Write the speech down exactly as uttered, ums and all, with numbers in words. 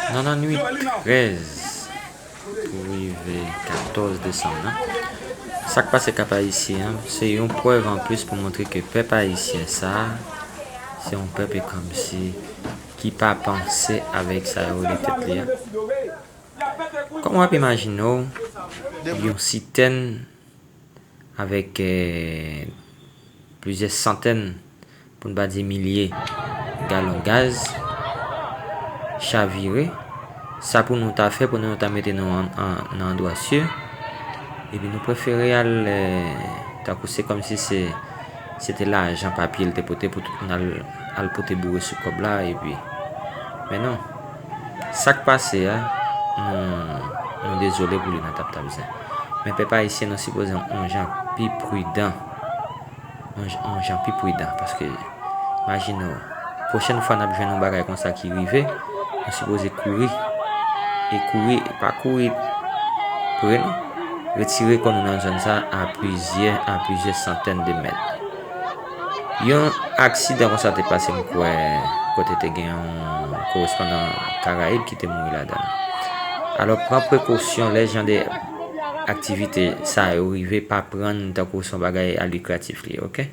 Nan lannwit trèz pou rive katòz desanm nan, sa k pase Kap Ayisyen an, se yon prèv anplis pou montre ke pèp ayisyen sa a, se yon pèp e kòmsi ki pa panse avèk sa yo rele tèt li a. Kòman w ap imajine w yon sitèn avèk, eh, plizyè santèn, pou n pa di milye, galon gaz chavire. Sa pou nou ta fè, pou nou ta mete nou an, an, nan andwa si, epi nou prefere al, eh, tankou se kòmsi se, se te lajan papye l te pote pou tout moun al, al pote boure sou kòb la, epi, men non. Sa k pase a, nou, nou dezole pou li nan tap tap zen. Men pèp ayisyen, nou sipoze yon jan pi pridan. Yon j-, yon jan pi pridan, paske, imajine w, pwochèn fwa n ap jwenn yon bagay konsa ki rive, nou sipoze kouri. E kouri, pa kouri pre non. Retire kò nou nan zòn sa a plizyè, a plizyè santèn de mèt. Yon aksidan konsa te pase, m kwè, kote te gen yon korespondan Karayib ki te mouri ladan l. Alò, pran prekosyon lè jan de aktivite sa yo rive, pa pran tankou se yon bagay a likratif li ye, oke?